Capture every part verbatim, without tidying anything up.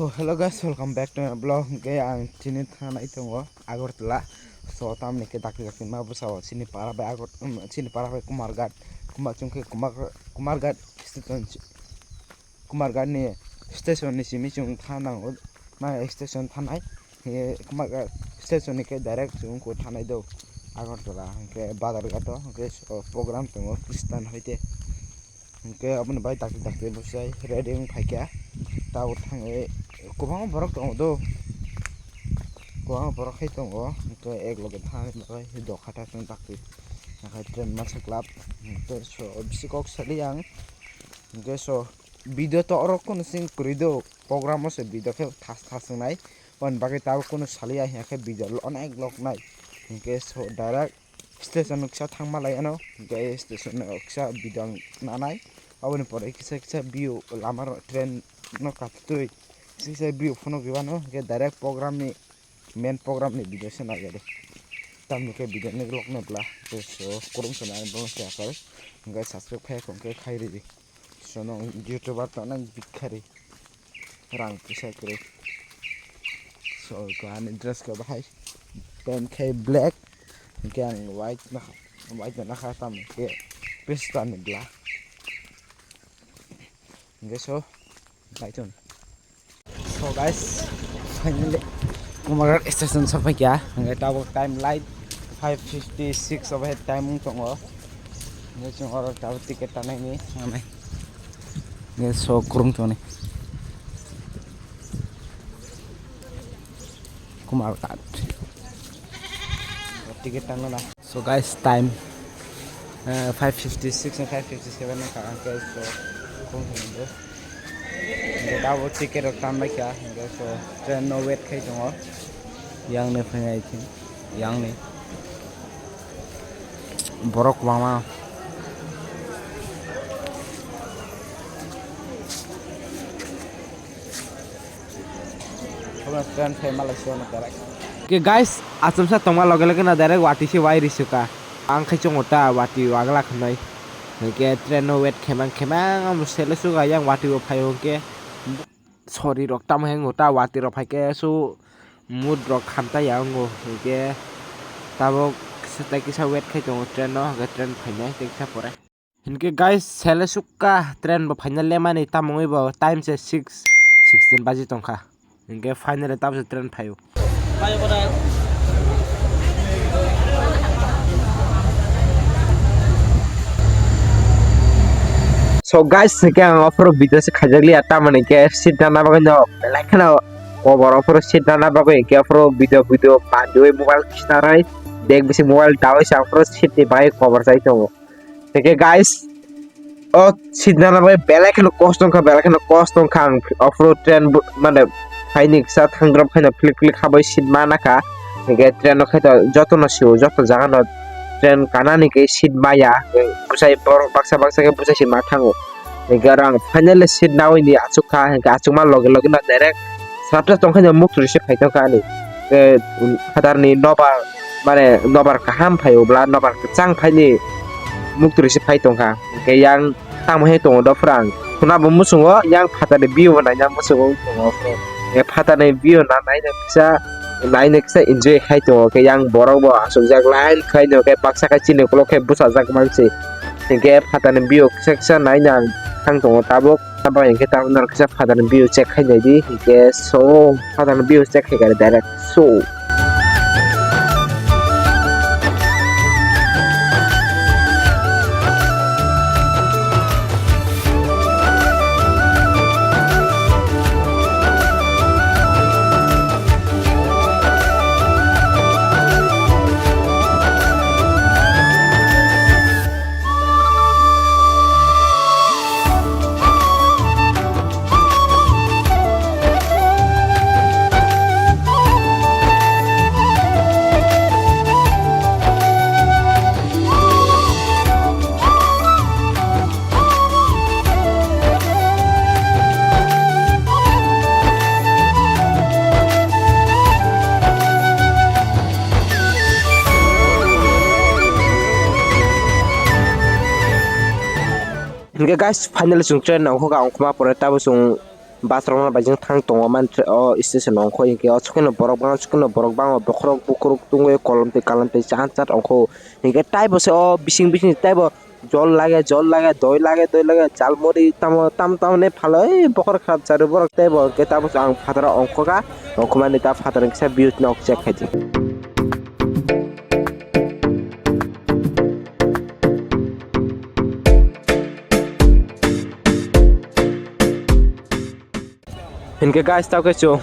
So hello guys, welcome back to my vlog. Hwnkhe ang chini thangnai tongo Agartala. So tamni khe dakti dakti ma bwsao chini para bai Agar-, um, chini para bai Kumarghat, Kumar chwng khe Kumar, Kumarghat station, Kumarghat ni station ni simi chwng thangnai, ma station thangnai. He Kumarghat station ni khe direct chwng khe thangnai do Agartala, hwnkhe Badharghat o, hwnkhe so program tongo Christian hoite. Hwnkhe aboni bai dakti dakti bwsai ready wng phaikha. Tabuk thangwi kwbangma borok tongo do. Kwbangma borok hai tongo. Hwnkhe ek loge thangwi bagwi dokha thasung dakti. Nakhai train masa club. Hwnkhe so bisi kok sali ang. Hwnkhe so video to oro kunu sing kwrwi do. Program o se video khe thas thas wngnai. Aboni bagwi tabuk kunu saliya hinkhe video onek lok nai. Hwnkhe so direct station o kisa thangma lai ano, hwnkhe station o kisa bidang nanai, aboni pore kisa kisa view lama rok train no katitwi kisa kisa view phunukgwi mano, hwnkhe direct program ni main program ni video se naiya de. Tamni khe video ni vlog no bla so kurung swnai bono se akai, hwnkhe subscribe khai khon khe khai ridi. So no youtuber to nang bikhari. Rang pisa kwrwi. So, ko ani dress ko bahai. Pant khai black. Hwnkhe ang white na, white na kha tam hwnkhe pista ni bla. Hwnkhe so, naiton. So guys, finally Kumarghat station sophaikha. Hwnkhe tabuk time light five fifty six obo hai time wng tongo. Hwnkhe chwng oro tabuk ticket tanai ni. Hwnkhe so kurung tongni. Kumarghat. Ticket tangna. So guys, time, uh, five fifty six and five fifty seven wngkha, hwnkhe so, kung hwnwi. Hwnkhe tabuk ticket rok tanbaikha, hwnkhe so, train no wait khai tongo. Yang ni phainai khe, yang ni. Borok kwbangma. Obo train phai malai sio no direct. Ke guys, achomsa tongma loge loge na direct watwi se wai risuka. Ang khai chongo ta watwi wagla khnoi. Ke train no wait khemang khemang amo sele suga yang watwi bo phai hwnkhe. Sorry rok tamo hwngo ta watwi rok phai khe su mood rok khamta ya wngo hwnkhe tabuk kisa tai kisa wait khai tongo train no hwnkhe train phainai tei kisa pore. Hinkhe guys, sele sukha train bo phaina lemani, tamo wngwi bo time se six sixteen baji tongkha. Hinkhe finally tabukhe train phaio. So guys, hinkhe ang ophuru video se khaijak liya, tamoni khe seat rana bagwi no belai kheno kobor, ophuru seat rana bagwi hinkhe ophuru video video mandiwi mobile kisa rai, bag bisi mobile dawi se ophuru seat ni bagwi kobor chai tongo. Hinkhe guys, o seat rana bagwi belai kheno kosto wngkha, belai kheno kosto wngkha. Ang off-road train bo, mane, phaini kisa thangdrop khaino phlik phlik habwi seat mana kha. Hinkhe train no khaito jotono sio, joto jaga no train kanani khe seat maya. Bwsai borok baksa baksa khe bwsai se ma thango. Hinkhe oro ang finally seat nawi ni achuk kha, hinkhe achukma loge loge no direct Satra tongkha no muktwi se phai tongkha ani. Ke, um, phatar ni nobar, mane nobar kaham phai obla, nobar kwchang phai ni muktwi se phai tongkha. Ke yang tamo he tongo do phrang. Khuna bo musungo yang phatar ni view bo naina musungo tongo. Ke phatar ni view na naina kisa, naina kisa enjoy khai tongo. Ke yang borok bo asukjak line khai no ke baksa khai chini ukulok khai bwsajak mansi. Ke phatar ni view kisa kisa naina ang thang tongo tabuk. Abo hinkhe tabuk norok kisa phatar ni view check khai naidi, hinkhe so phatar ni view check khai khe direct so. Hinkhe guys, finally chwng train no hokha ongkhorma pore tabo chwng bus rok no bai jeng thang tongo mani o station ongkhoi hinkhe o sokeno borok bangma sokeno borok bangma bokhorok bukhurok tungwi kolom twi kalam twi chat chat ongkho hinkhe taibo se o bising bising taibo jol lage jol lage doi lage doi lage jhalmuri tamo tam tamo hinwi phalwi bokhorok kharap charwi borok teibo hinkhe tamo ang phataro ongkhoka ongkhomani ta phataro kisa views nok check khaidi. Hinkhe guys, tamo khe chwng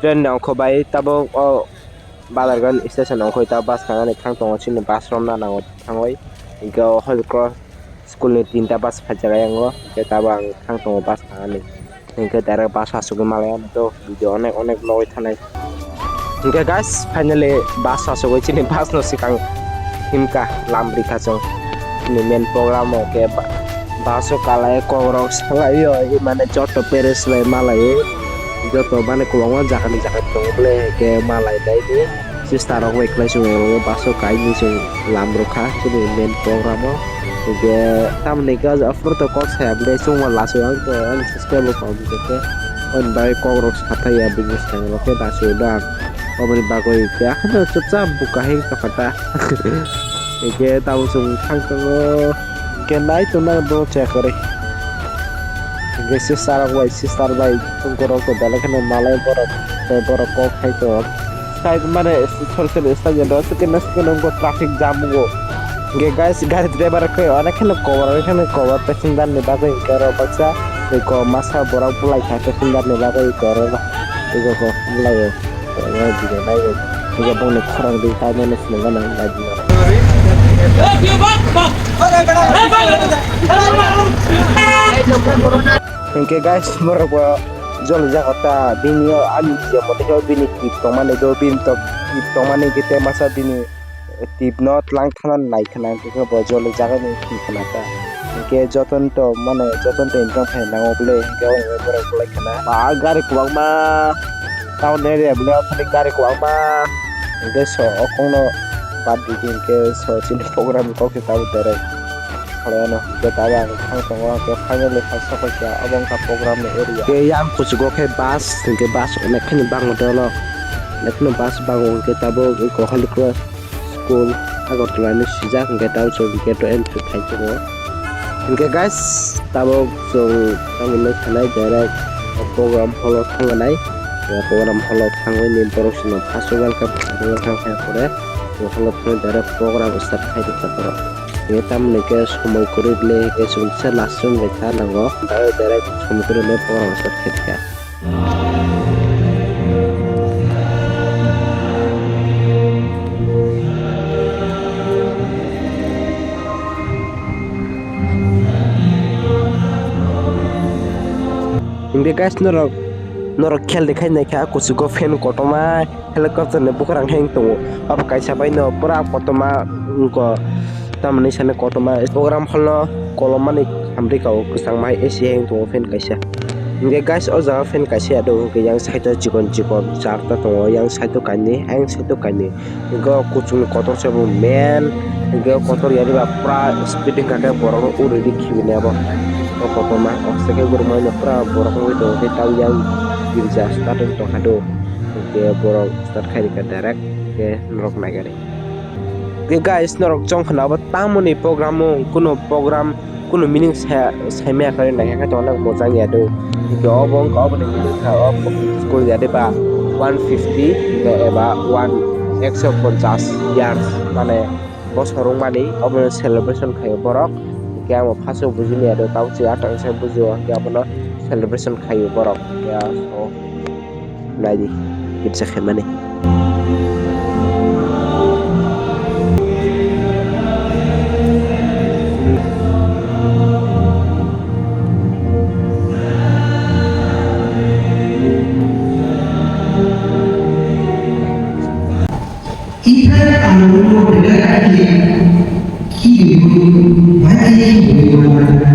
train ni ongkho bai tabuk o Bazargan station ongkhoi ta bus thangani thang tongo chini bus romna nango thangwi. Hinkhe o Holy Cross school ni tinta bus phaijak ayang o, hinkhe tabuk ang thang tongo bus thangani. Hinkhe direct bus achugwi malai ano to video onek onek nugwi thanai. Hinkhe guys, finally bus achugwi chini bus no swkang himkha lamrikha chwng. Chini main program o khe ba-, bus o kalai kokrok salaio, mane joto pere swlai malai, joto mane kwbangma jagani jaga tongo bole khe malai dai di. Sister rok bai kwlai chwng bus o kainwi chwng lam rwkha chini main program o. Hinkhe tamoni hwnkhe o jaga phuru to kok saya bole chwngno laso ang to ani sister bo kom hinkhe. Oni bagwi kokrok sathai ya business thang rok khe laso da. Oboni bagwi khe akhano chupchap buka hai tongkha ta. Hinkhe tamo chwng thang tongo. Hinkhe nai tongna do chaya kwrwi. Hinkhe sister rok bai sister bai tongkorok to belai kheno malai borok tei borok kok hai to. Side mane sorry sorry side jado sekeno sekeno wngkha traffic jam wngkha. Hinkhe guys gari driver khe onek kheno cover onek kheno cover passenger ni bagwi hinkhe oro baksa tei ko masa borok bwlai kha passenger ni bagwi oro eko ko bwlai o. Oro video naiwi hinkhe bongni khorang di kaimani sinimani nai di. Hinkhe guys borok bo joli jago ta bini o ani je mote khe bini tip tongmani do bini tok tip tongmani khe te masa bini tip no tlang thana nai khna hinkhe bo joli jago ni thik khna ta hinkhe joton to mane joton to income khai nango bole hinkhe o borok bolai khna ba gari kwbangma town area bole o thani gari kwbangma hinkhe so o khongno bad di hinkhe so chini program kok se tabuk direct. Khlaiyano, je tabuk ang thang tongo, hwnkhe finally phai sokphaikha, obo wngkha program ni area. Tei yang kuchugo khe bus, hinkhe bus onek kheno bango dolo, onek kheno bus bango, hinkhe tabuk wngkha Holy Cross School, Agartala ni swijak, hinkhe tabuk chwng gate o entry khai tongo. Hinkhe guys, tabuk chwng tamoni sanai direct program hall o thangwi nai, program hall o thangwi ni borok chwngno first welcome, welcome khai pore, hall o thangwi direct program start khai rwkha borok. Hinkhe tamoni khe somoi kwrwi bwle hinkhe chwng kisa last room bai kha nango. Direct somoi kwrwi le program start khai kha. Hinkhe guys norok, norok khel de khai nai kha kuchugo fan kotorma. Helicopter ni bukrang heng tongo. Abo kaisa bai no pura kotorma wngkha. Tamoni sani kotorma program hall no kolom mani hamri kao kwchang mai A C heng tongo fan kaisa. Hinkhe guys o jaga fan kaisa ya do hinkhe yang side o chikon chikon charta tongo yang side o kainwi ayang side o kainwi. Hinkhe o kuchung kotor se bo men hinkhe o kotor yari ba pura speed wngkha khe borok no uri ri khibini abo. O kotorma o second group mai no pura borok wngwi tongo tei tamo yang girja start wng tongkha do. Hinkhe borok start khai rikha direct khe norok naikha de. Khe guys norok chong khna abo tamoni program o kuno program kuno meaning sa saimaya khe naikha khe onek mojang ya do. Hinkhe obo wngkha oboni meaning kha o school ya de ba one fifty eba one ekso ponchas years mane bosor wngmani obono celebration khaio borok. Hinkhe amo first o bujiliya do tabuk se atang se bujio hinkhe abono celebration khaio borok. Hinkhe o. Naidi, kisa khaimani. Ithai ang nono belai khe khibiwi bahai khe khibiwi mano.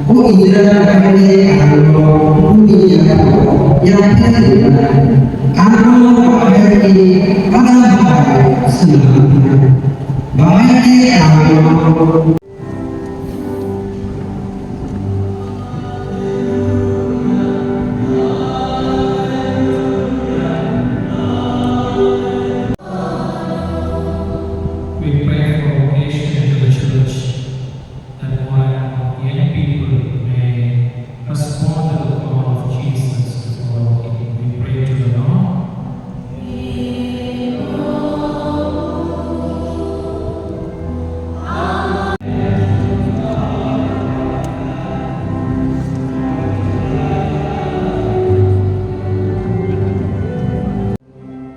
O Indra bahai khe ang nono bini yago yapharwi mano. Ang nono bahai khe adam bahai swnam mano. Bahai khe ang nono.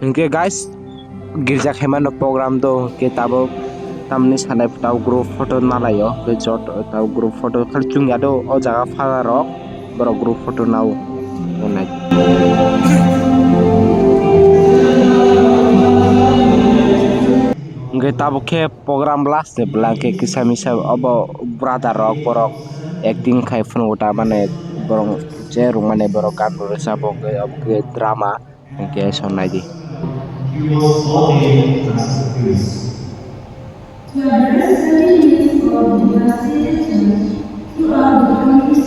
Hwnkhe guys, girja khaimano program do, hwnkhe tabuk tamni sanai tabuk group photo nalaio, hwnkhe joto tabuk group photo khali chwngya do o jaga phalarok, borok group photo nao. Hwnkhe tabuk khe program last ni bwlai khe kisa misa obo brother rok borok acting khai phunukgo ta mane borok je rwmani borok gan rwchapok hwnkhe obo khe drama. Hwnkhe song nai di. To address the needs of devastated church throughout the country,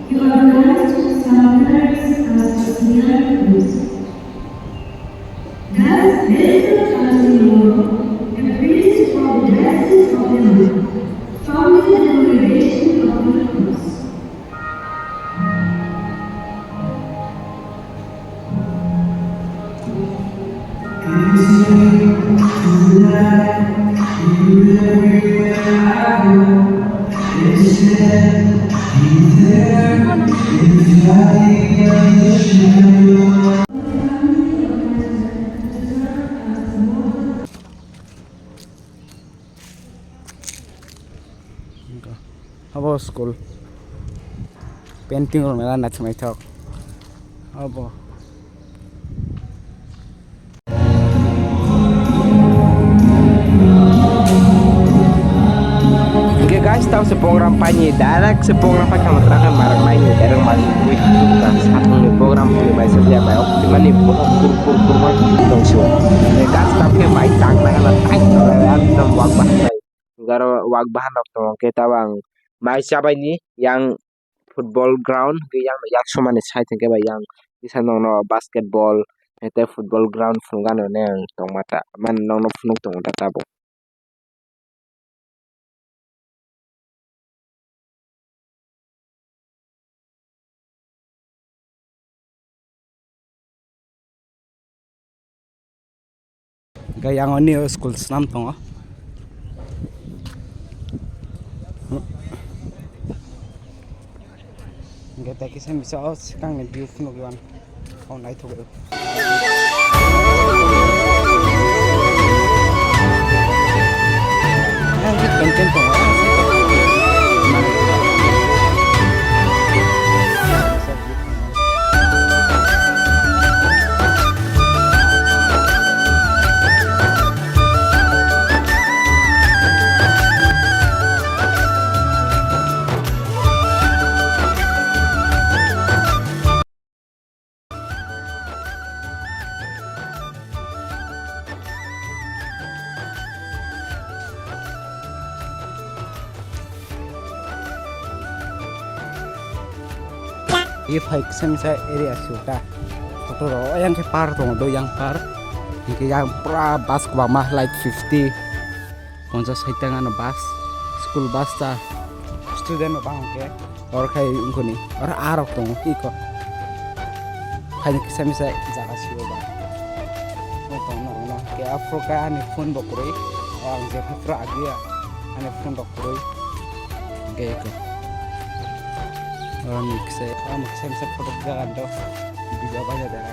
he organized some clerics as auxiliary priests. Thus, Bishop Anthony Moro, a priest of the Diocese of Lamang, founded the Congregation of Holy Cross. Abo school painting rok mela naithok naithok abo. Hwnkhe guys, tamo se program paini direct se program pai khama trakhe marak naini direct marak wih tukha satung ni program phunui bai sajak bai ok mani bono kur kur kur ma tong sio. Hwnkhe guys, tamo khe mai chang nang na thang ekdom wak bahai. Garo wak bahan rok tongo, hwnkhe tabang mai chabaini yang football ground, hwnkhe yang yak somani side hwnkhe bai yang kisa nokno basketball tei football ground phunukgano neng tongma ta, mani nokno phunuk tongo ta tabuk. Hwnkhe yang o nini o school swnam tongo. Hwnkhe tei kisa misa o swkangni view phunukgwi ang o naithok. Ye phai kisa misa area sio ta. Photo ro yang khe par tongo do yang par. Hingke yang pura bus kwbangma light fifty. Ponchas sait tang ano bus, school bus ta, student no bang khe, oro khai wngkoni, oro a rok tongo, iko. Phaini kisa misa jaga sio ba. Wng tong nang no, ke afro ka ani phone bo kwrwi, o ang je phai phra agya, ani phone bo kwrwi, ke iko. Oro ni kisa, oro ni kisa misa photo jaga do, video banya jaga.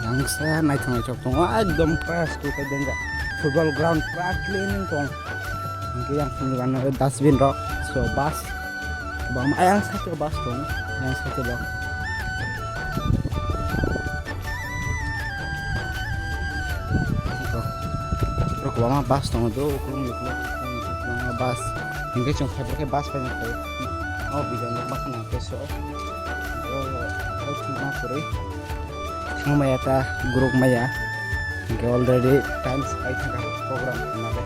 Yang sa naithok naithok tongo, ekdom pura school khe dengga football ground pura clean wng tong. Hingke yang phunukgano dustbin rok, so bus. Bang ayang side o bus tong, ayang side o bus. Oro kwbangma bus tongo do, ukulung ni ukulung kwbangma bus. Hingke chwng phaibrokhe bus bai nang khe, o bijak nukma kheno hingke so, o, o thwngma kwrwi. Thang maya ta group maya. Hingke already time sai thangkha program hwnmale.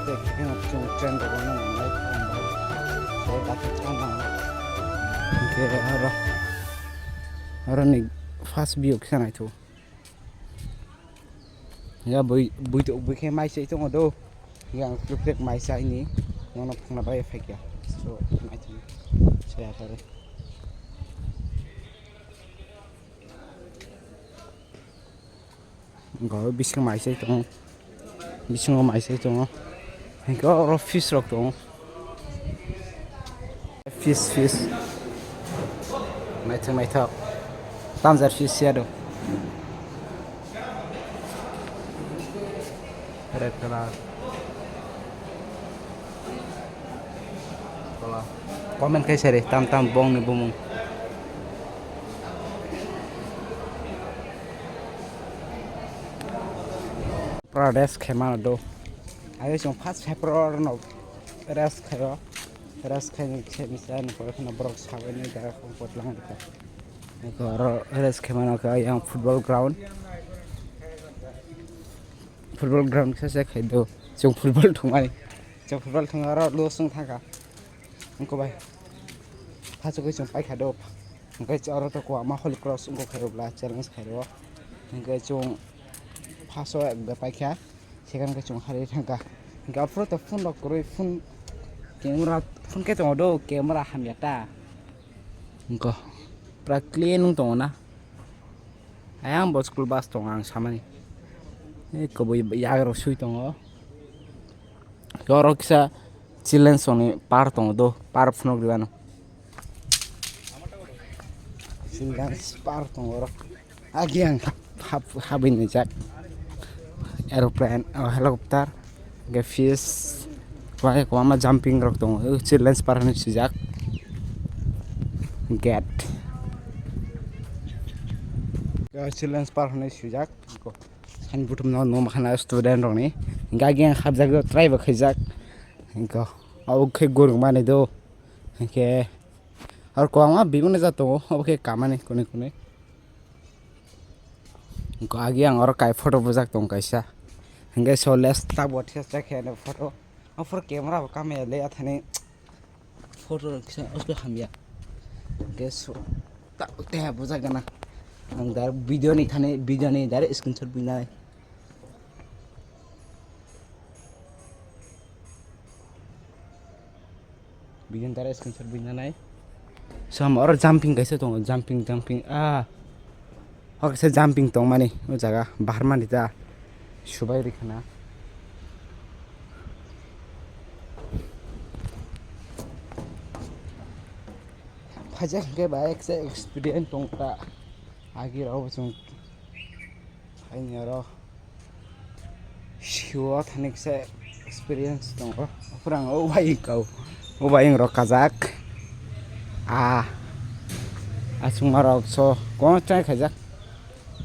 Tei khe no chwng train rok no nangnai program bai. So dakhe thang nang. Hingke oro, oro ni first view kisa naithu. Ya bui, bui to, bui khe mai chai tongo do. Ya ang plek plek mai chai ni. Nono phungna bai phaikya. So, mai chai. Chaya kare. Go bising mai se tongo. Bisingo mai se tongo. Hingke oro fish rok tongo. Fish, fish. Naithok, naithok. Tamjak fish ya do. Red colour. Comment khai sari, tam tam bongni bumung. Pura rest khaimano do. Ayo chwng first February no rest khaio. Rest khaini khe misa ni pore kheno borok sabaini jaga khong potlang rikha. Eko aro rest khaimano khe yang football ground. Football ground khe se khai do. Chwng football thwngmani. Chwng football thwngma aro luo swng thangkha. Wngkha bai. Phasugwi chwng paikha do. Hwnkhe aro to kwbangma Holy Cross wngkha khairokla challenge khairok. Hwnkhe chwng first o ekda paikha. Second khe chwng hari thangkha. Hwnkhe aphuru to phone rok kwrwi phone camera phone khe tongo do camera hamya ta. Wngkha pura clean wng tongo na. Ayang bo school bus tongo ang samani. Ei kubui yagrok swi tongo. Oro kisa children's ni park tongo do, park phunuk rwano. Children's park tongo oro. Agi ang hap-, hap-, habwi nijak. Aeroplane, oh, helicopter, hwnkhe fish, kwbangma jumping rok tongo. Children's park hinwi swijak. Gate. Children's park hinwi swijak. Hani buthumno numa khana student rokni. Hwnkhe agi ang hapjagwi try bo khaijak. Hwnkhe obo khe gurung mani do. Hwnkhe aro kwbangma bibinno jat tongo. Obo khe kamani kunui kunui. Hwnkhe agi ang oro kai photo bujak tongo kaisa. Hwnkhe so last tabuk thesa khe photo. Aphuru camera bo kamya le athani. Photo rok kisa asle hamya. Hwnkhe so ta, te bujak gana. Ang dar video ni thani, video ni dar screenshot binai. Video ni dar screenshot binanai. So, oro jumping kaisa tongo, jumping, jumping. Ah. O kaisa jumping tongmani o jaga bahar mani ta subai rikha na. Phaijak hwnkhe bai eksa experience tong ta agi rok bo chwng phaini oro. Sio thani kisa experience tongo. Aphuru ang o bai kau. O bai ang rok kajak. Ah. Aswngma rok so. Kono try khaijak.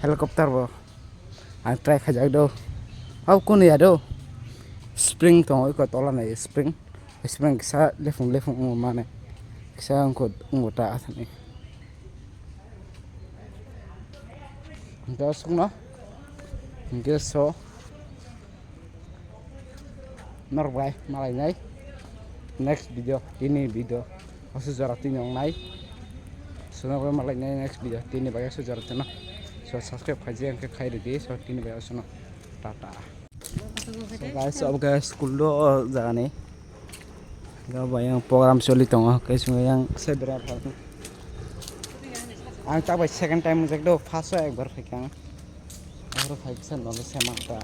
Helicopter bo. Ang try khaijak do. Hau kono ya do. Spring tongo iko tola nai spring. Spring kisa lefung lefung wngo mane. Kisa wngkho wngo ta asani. Hwnkhe aswkno. Hwnkhe so. Norok bai malainai. Next video, tini video. Aswk jora tini wngnai. So norok bai malainai next video. Tini bai aswk jora tino. So subscribe khaijak hwnkhe khai rwdi. So tini bai aswkno. Tata. So guys, obo khe school o jagani. Ga bai yang program choli tongo, khe swngo yang se bera phalni. Ang ta bai second time jak do, first o ekbar phaikha ang. Oro phai kisa nogo se mangta.